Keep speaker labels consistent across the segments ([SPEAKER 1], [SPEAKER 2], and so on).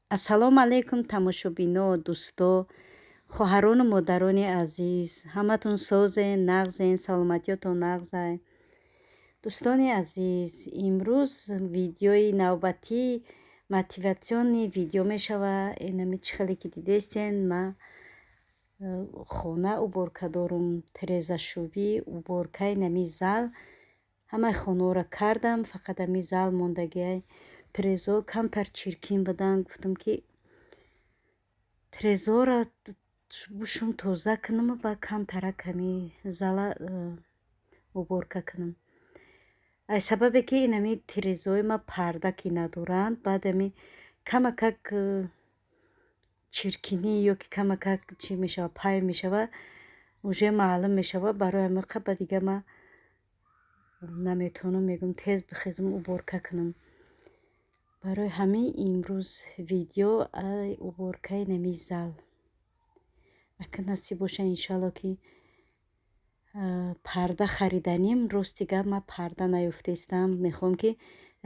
[SPEAKER 1] Ассалому алайкум, тамошобино, дӯсто, хоҳарону модарони азиз. Ҳаматон созен, нағзен, саломатиётон нағзай. Дӯстони азиз, имрӯз видеои навбатӣ мотиватсионный видео мешава. Инами чӣ хеле ки дидестен, ма хона уборка дорум, тирезашӯвӣ, уборкаи нами зал. Ҳамаи хонаҳоро кардам, фақат ами зал мондагиай. Тирезаҳо камтар чиркин буданд. Гуфтам, ки тирезаҳоро бушум, тоза кунам, баъд камтарак ами зала уборка кунам. Аз сабабе ки инами тирезаҳои ма парда ки надоранд, баъд ами камакак чиркинӣ ё ки камакак чӣ мешава, пай мешава, уже маълум мешава. Барои ҳамин ба дига ма наметавонам, мегӯям, тез бихезам, уборка кунам. Барои ҳамин имрӯз видео ай уборкаи нами зал. Ака насиб боша, иншоалло, ки парда хариданим. Рости гап, ман парда наёфтаистам. Мехоҳам, ки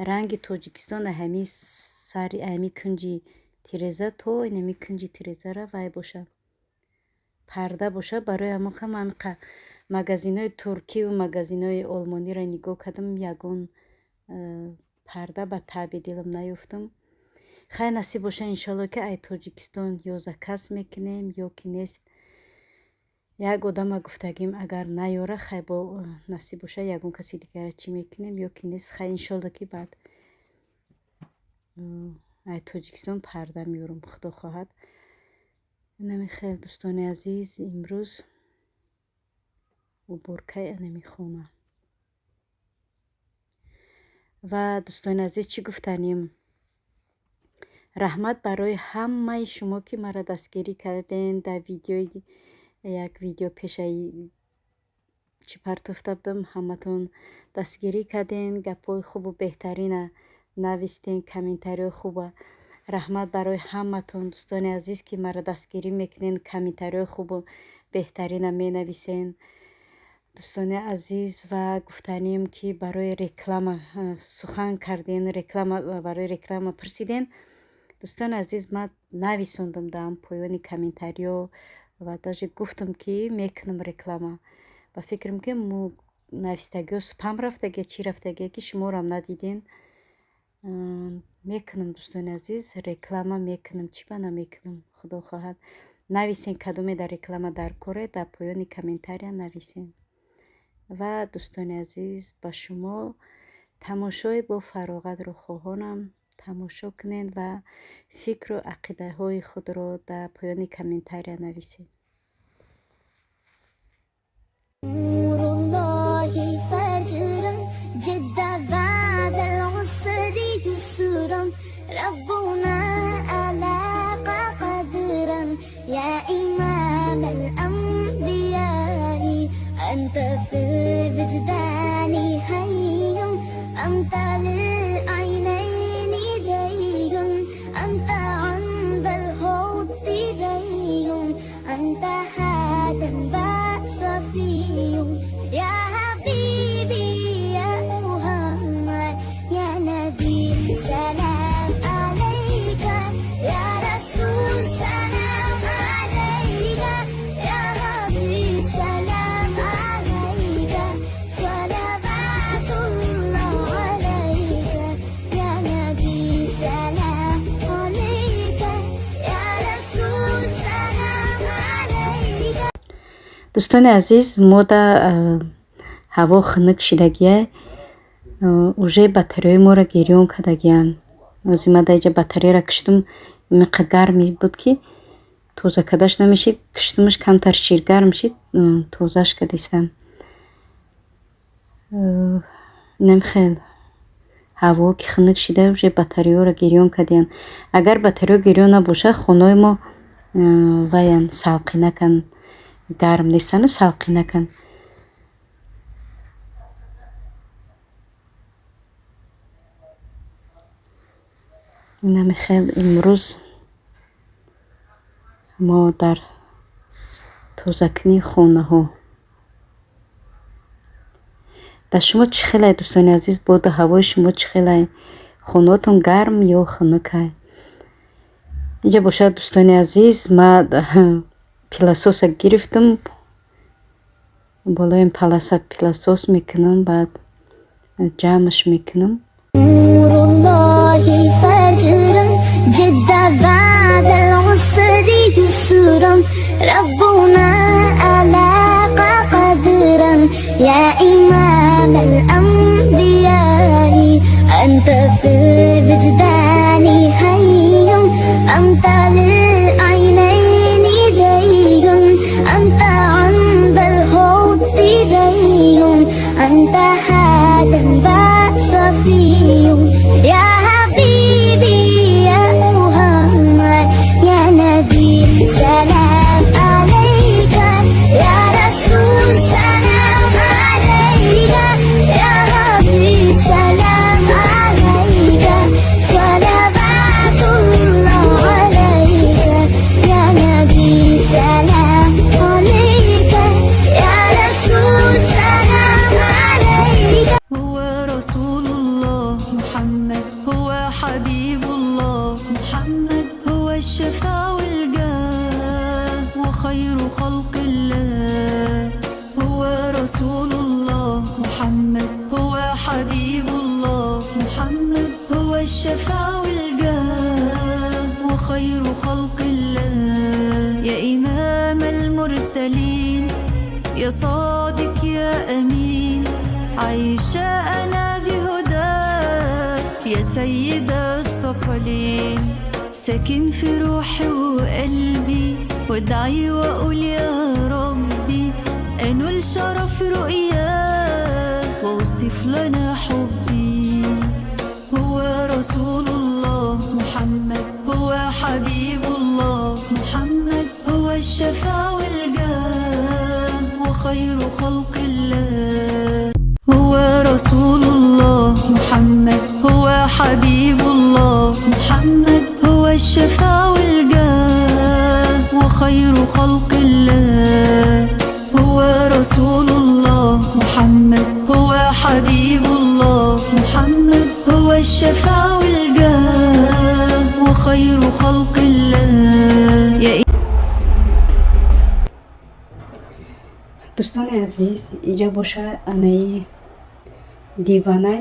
[SPEAKER 1] ранги Тоҷикистон ҳами сари ҳами кунҷи тиреза то инами кунҷи тирезара вай боша, парда боша. Барои ҳамон ман магазинҳои туркиву магазинҳои олмониро нигоҳ кардам, ягон парда ба таъби дилам наёфтам. Хай, насиб боша, иншоалло, ки ай Тоҷикистон ё заказ мекунем, ё ки нест, як одама гуфтагим, агар наёра, хай, бо насиб боша, ягон каси дигара чӣ мекунем, ё ки нест, хай, иншоалло, ки баъд ай Тоҷикистон парда меёрам, худо хоҳад. Инами хел, дӯстони азиз, имрӯз уборкаи анами хона. Ва, дӯстони азиз, чӣ гуфтанем? Раҳмат барои ҳамаи шумо, ки маро дастгирӣ кардем. Дар видеои як видео пешаи чӣ партофта будам, ҳаматон дастгирӣ кардем, гапҳои хубу беҳтарина навистем, комментариҳои хуба. Раҳмат барои ҳаматон, дӯстони азиз, ки маро дастгирӣ мекунед, комментариҳои хубу беҳтарина менависен. Дӯстони азиз, ва гуфтанем, ки барои реклама сухан карден, реклама, барои реклама пурсиден. Дӯстони азиз, ман нависондам дар поёни комментариҳо ва даже гуфтам, ки мекунам реклама. Ба фикрам, ки навистагиҳо спам рафтагия, чӣ рафтагия, ки шуморам надиден. Мекунам, дӯстони азиз, реклама мекунам, чӣ ба намекунам, худо хоҳад. Нависен, кадоме дар реклама дар коре, дар поёни комментария нависен. Ва, дӯстони азиз, ба шумо тамошои бо фароғатро хоҳонам. Тамошо кунед ва фикру ақидаҳои худро дар поёни комментария нависед.
[SPEAKER 2] نور الله فجرا جد بعد العسر يسرا، ربنا ألاق قدرا. يا إمام الأنبياء، أنت في الوجدان حي، أنت للعينين دي، أنت عند الحوض دي، أنت هذا صفي. يا حبيبي يا محمد، يا نبي سلام عليك، يا رسول سلام عليك، يا حبيب سلام عليك، صلوات الله عليك، يا نبي سلام عليك، يا رسول سلام عليك.
[SPEAKER 1] Дӯстони азиз, мода ҳаво хунук шидагия, уже батареяи моро гирён кардагиянд. Ҳозир ман дар инҷа батареяро киштум, инқа гарме буд, ки тоза кардаш намешид. Киштумаш, камтар ширгарм шид, тозааш кардистам. Инам хел ҳаво ки хунук шида, уже батареяҳоро гирён кардиянд. Агар батареяҳо гирён набошад, хонаҳои мо ваян салқинаканд, гарм нестану салқинаканд. Инами хел имрӯз мо дар тозакунии хонаҳо. Дар шумо чӣ хелай, дӯстони азиз, боду ҳавои шумо чӣ хелай? Хонаҳотон гарм ё хунукай? Инҷа бошад, дӯстони азиз, ма пылесос а гирифтам, болои паласа пылесос мекунам, баъд ҷамъаш мекунам.
[SPEAKER 2] نور الله فجرا جد بعد العسر يسرا ربنا ألاق قدرا يا إمام الأنبياء أنت في الوجدان حي أنت للعينين دي أنت عند الحوض ري أنت هاد صفي يا حبيبي يا محمد يا نبي سلام عليك يا رسول سلام عليك يا حبيب سلام عليك صلوات الله عليك يا نبي سلام عليك يا رسول سلام عليك.
[SPEAKER 3] هو رسول الله محمد، هو حبيب الله محمد، هو الشفاع والجاه وخير خلق الله. هو رسول الله محمد، هو حبيب الله محمد، هو الشفاع والجاه وخير خلق الله. يا إمام المرسلين، يا صادق يا أمين، عايشة أنا بهداك يا سيد الثقلين. ساكن في روحي وقلبي، وادعي وأقول يا ربي أنول شرف رؤياك واوصف لنا حبي. هو رسول الله محمد، هو حبيب الله محمد، هو الشفاع والجاه وخير خلق الله. هو رسول الله محمد، هو حبيب الله محمد، هو الشفاع والجاه وخير خلق الله. هو رسول الله محمد، هو حبيب الله محمد، هو الشفاع والجاه وخير خلق الله. يا
[SPEAKER 1] Дӯстони азиз, иҷа боша анаи диванай.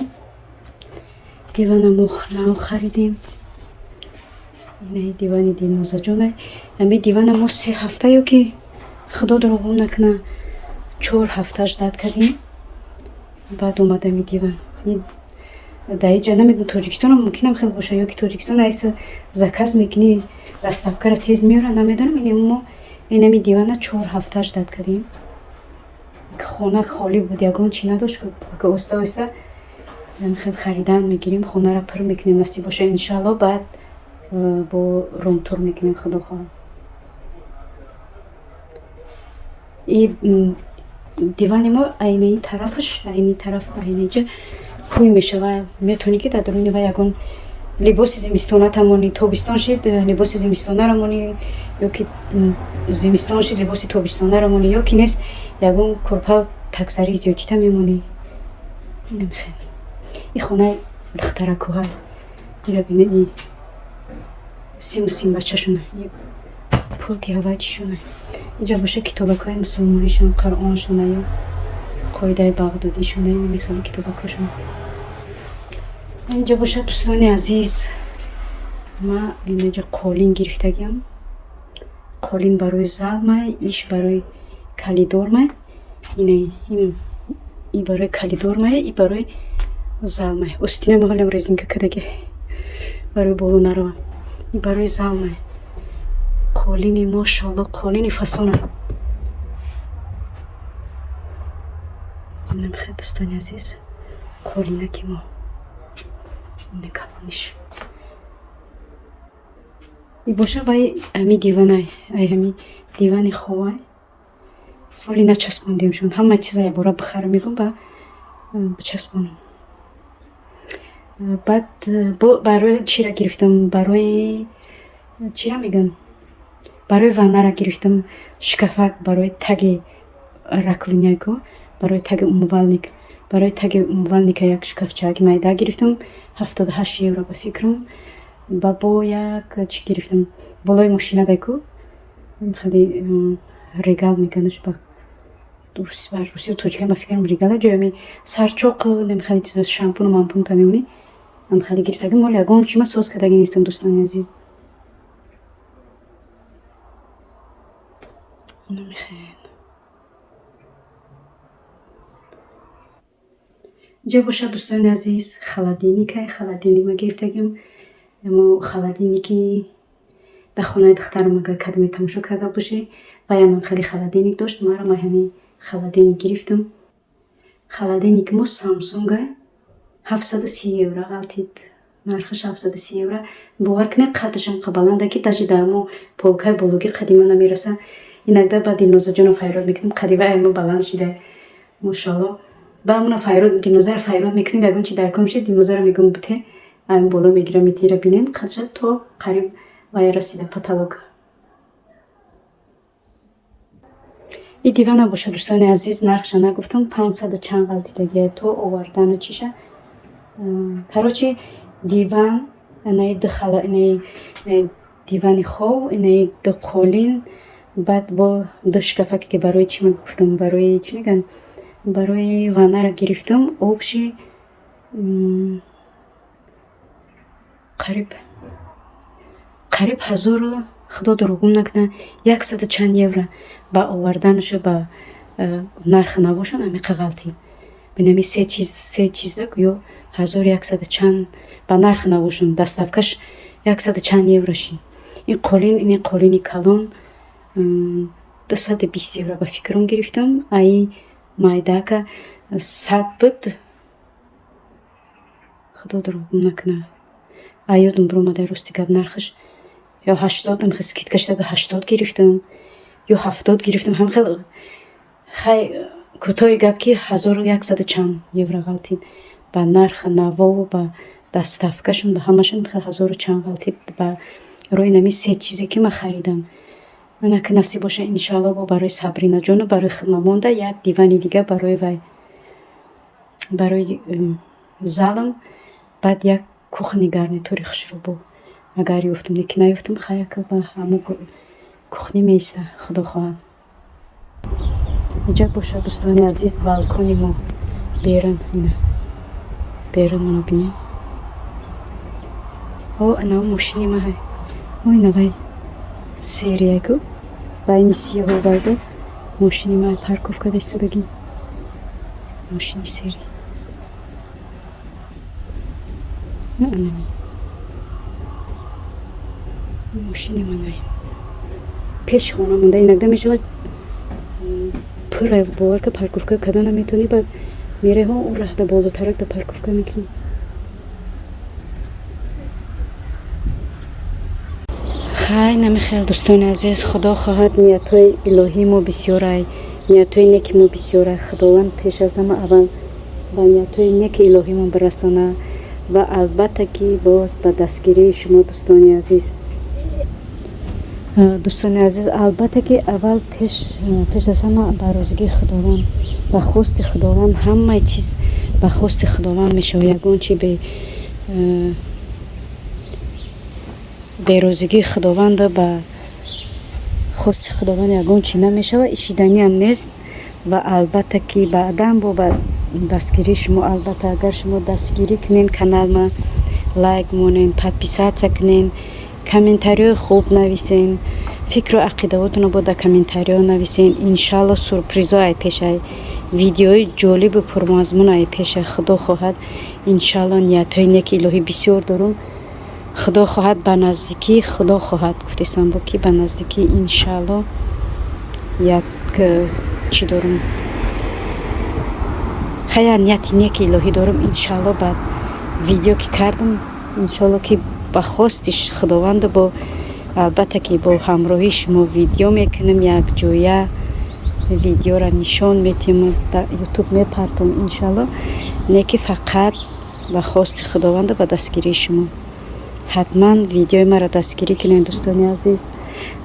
[SPEAKER 1] Дивана мо нав харидем. Инаи дивани Дилнозаҷонай. Ами дивана мо 3 ҳафта ё ки, худо дурӯғо накуна, 4 ҳафта ждать кардем, баъд омадами диван. Дар иҷа намедонам, Тоҷикистонам мумкинам хел боша ё ки Тоҷикистон айса заказ мекунӣ, доставка ра тез меёрад, намедонам. Ин мо инами дивана 4 ҳафта ждать кардем. Хона холӣ буд, ягон чӣ надошт. Оҳиста оҳиста хел харидан мегирем, хонаро пур мекунем, насиб боша, иншаалло. Баъд бо room tour мекунем, худо хоҳад. И дивани мо айнаи тарафаш, айни тараф, айнаиҷа ҳуй мешава. Метавонӣ ки дар даруни вай ягон либоси зимистона монӣ, тобистон шид, либоси зимистонаро монӣ, ё ки зимистон шид, либоси тобистонаро монӣ, ё ки нест, ягон курпа таксари зиёдита мемонӣ. Намехел и хонаи духтаракуҳай. Ира бина, и симу сим бачашона, и пулти ҳавай чишона. Инҷа боша китобакҳои мусулмонишон, Қуръоншона ё қоидаи бағдодишона, намехели китобакҳошон. Инҷа бошад, дӯстони азиз, ма инаҷа қолин гирифтагиам. Қолин барои залмай, иш барои калидормай. Ина и барои калидормай, и барои залмай. Устина меғолям резинка кадаги, барои боло наравам. И барои залмай. Қолини, мошалло, қолини фасона. Намехел, дӯстони азиз, қолинаки мо ина калониш. И боша вай ҳами диванай, ай ҳами дивани ховай. Ҳоли начаспондемшон, ҳама чиза ябора бихарам, мегӯм, ба бичаспонам. Баъд барои чира гирифтам, барои чира мегӯям, барои ваннара гирифтам шкафак, барои таги раковиняко, барои таги умывальник. Барои таги умывальника як шкафчаки майда гирифтам, 78 евро ба фикрам. Ба бо як чӣ гирифтам, болои мошина даку хеле регал меганаш, ба русию тоҷикам ба фикрам регала, ҷои ами сарчоқ намехеле чизо, шампуну мампун та мемонӣ, ам хеле гирифтагим. Ҳоло ягон чима соз кардаги нестам, дӯстони азиз. Намехел ҷа бошад, дӯстони азиз, холодильникай, холодильник ма гирифтагим. Мо холодильники дар хонаи духтарам, агар кадоме тамошо карда бошед, ваям хеле холодильник дошт. Мара ма ҳамин холодильник гирифтам. Холодильник мо Самсунга, 730 евро ғалтид, нархаш 730 евро. Бовар кунед, қадашам қа баланда, ки даже дар мо полкаи бологӣ қади ма намераса. Инакда ба Дилнозаҷонам файрод мекунем, қади вай ма баланд шида, мошоалло. Ба амона файрод, Дилнозаро файрод мекунем, ягон чи дар кор мешид, Дилнозаро мегӯм, буте ам боло мегирам, метира. Бинем, қадша то қариб вай расида, потолок. И дивана бошад, дӯстони азиз, нархша нагуфтам, 500 чанд ғалтидагия то овардану чиша. Короче, диван, инаи ду хала, инаи дивани хов, инаи ду қолин, баъд бо ду шкафаке, ки барои чӣ гуфтам, барои чӣ мегӯянд, барои ваннара гирифтам, общий қариб ҳазору, худо дурӯғум накунад, 100 чанд евро ба оварданашу, ба нархи навошон амиқа ғалтид. Бинами, се чиз, се чизда ё 1100 чанд ба нархи навошон, доставкаш 100 чанд евро шид. Ин қолин, ини қолини калон 220 евро ба фикрам гирифтам, аи майдака 100 буд, худо дурӯғум накунад, а ёдам биромада, рости гап, нархаш ё 80, скидка шуда 80 гирифтам ё 70 гирифтам, ҳам хел. Хай, кӯтоҳи гап, ки 1100 чанд евро ғалтид ба нархи навову ба доставкашон, ба ҳамашон ҳазору чанд ғалтид ба рои нами се чизе, ки ман харидам. Ана ки насиб боша, иншоалло, бо барои Сабринаҷону барои хидма монда як дивани дига барои вай, барои залам, баъд як кухни гарнитури хушрӯ бо агар ёфтам, лекин наёфтам, хай, ба ҳамун кухни меиста, худо хоҳад. Иҷа бошад, дӯстони азиз, балкони мо берун, ина берун моно бинем. О, ана мошини ма ҳай, о, ина вай серияку байни сиёҳу вайду мошини ма парковка истодаги, мошини сери. Анами мошини манай пеши хона монда. Инагда мешавад пурра, бовар ка, парковка карда наметавонӣ, баъд мераҳо ӯ раҳда болотарак да парковка мекунӣ. Хай, намихел, дӯстони азиз, худо хоҳад, ниятҳои илоҳии мо бисёрай, ниятҳои неки мо бисёрай. Худованд пеш аз ҳама аввал ба ниятҳои неки илоҳимон бирасонад ва албатта ки боз ба дастгирии шумо, дӯстони азиз. Дӯстони азиз, албатта ки аввал пеш аз ҳама ба розигии Худованд, ба хости Худованд, ҳамаи чиз ба хости Худованд мешавад. Ягон чи берозигии Худованда, ба хости Худованд ягон чи намешавад, ишиданиам нест. Ва албатта ки баъдан бо ба дастгирии шумо, албатта, агар шумо дастгирӣ кунен каналма, лайк монен, подписаться кунен, комментариҳои хуб нависен, фикру ақидаҳотонро бо дар комментариҳо нависен, иншалло, сюрпризҳо ай пешай, видеои ҷолибу пурмазмун ай пеша, худо хоҳад, иншалло. Ниятҳои неки илоҳӣ бисёр дорум, худо хоҳад, ба наздикӣ, худо хоҳад, гуфтесам бо ки ба наздикӣ, иншалло, як чӣ дорум, хая, нияти неки илоҳӣ дорум, иншалло. Ба видео ки кардам, иншалло, ки ба хости Худованду бо албатта ки бо ҳамроҳии шумо видео мекунем, якҷоя видеоро нишон метиҳем, дар Ютуб мепартом, иншалло. Не ки фақат ба хости Худованду ба дастгирии шумо. Ҳатман видеои маро дастгирӣ кунед, дӯстони азиз,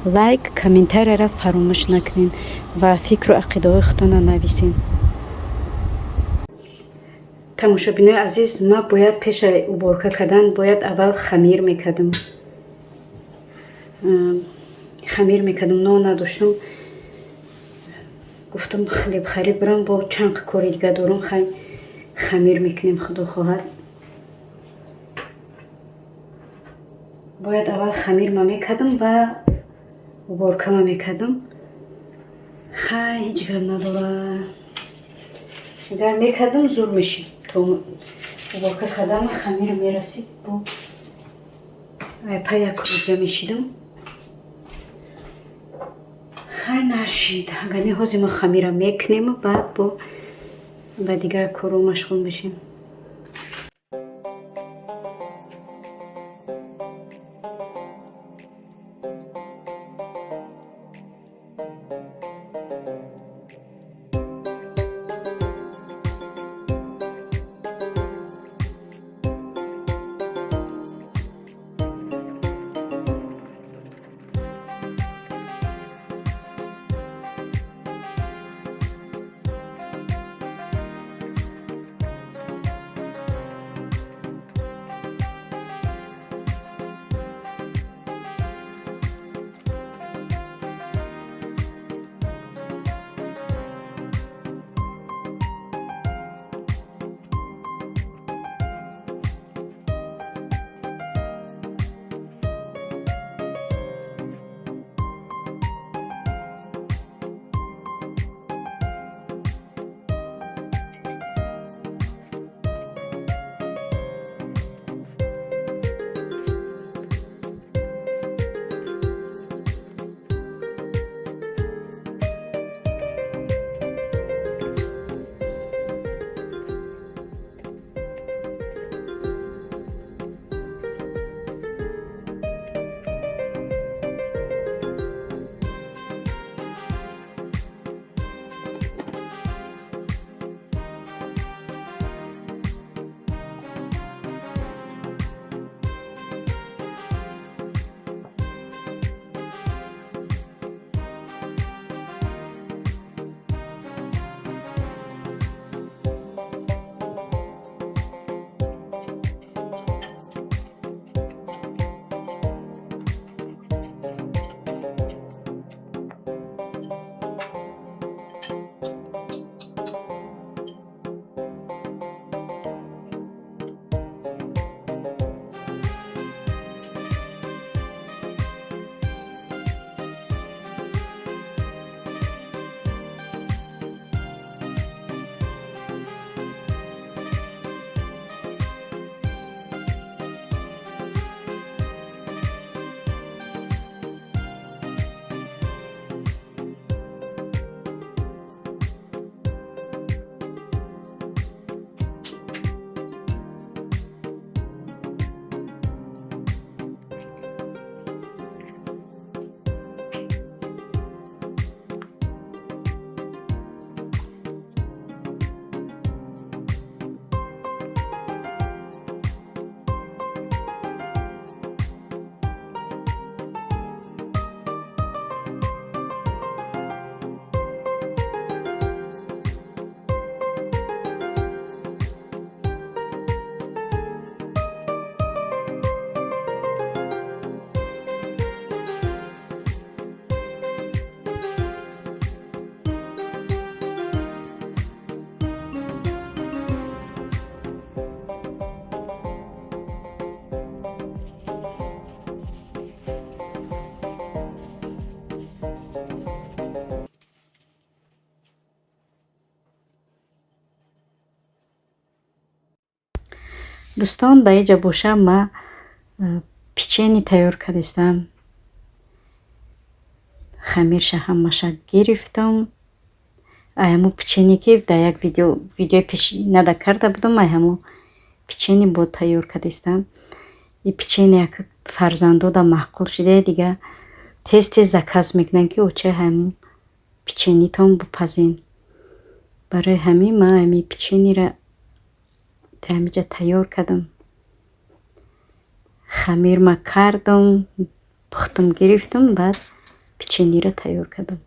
[SPEAKER 1] лайк, комментарияро фаромӯш накунед ва фикру ақидаҳои худтонро нависед. Тамошобинои азиз, ман бояд пешаи уборка кардан бояд аввал хамир мекардам. Хамир мекардам, нон надоштам. Гуфтам, хлеб харид бирам, бо чанд кори дига дорам, хай хамир мекунем, худо хоҳад. Бояд аввал хамирма мекардам ва уборкама мекардам. Хай, ҳеҷ гап надорад. Агар мекардам, зур мешид. То уборка кардам хамир мерасид, бо айпа як кори дига мешидам. Хай, нашид. Агар не, ҳозир мо хамира мекунему баъд бо ба дигар корҳо машғул мешем. Дӯстон, дар инҷа бошам, ма печенье тайёр кардистам. Хамирша ҳамаша гирифтам. Ай ҳамун печенье, ки дар як видео, видеои пешинада карда будам, ай ҳамун печенье бо тайёр кардистам. И печенье як фарзандода маъқул шуда, дига тез тез заказ мекунанд, ки очаи ҳамун печеньетон бипазен. Барои ҳамин ман ҳамин печеньеро дар ҳаминҷа тайёр кардам. Хамирма кардам, пухтам, гирифтам, баъд печеньеро тайёр кардам.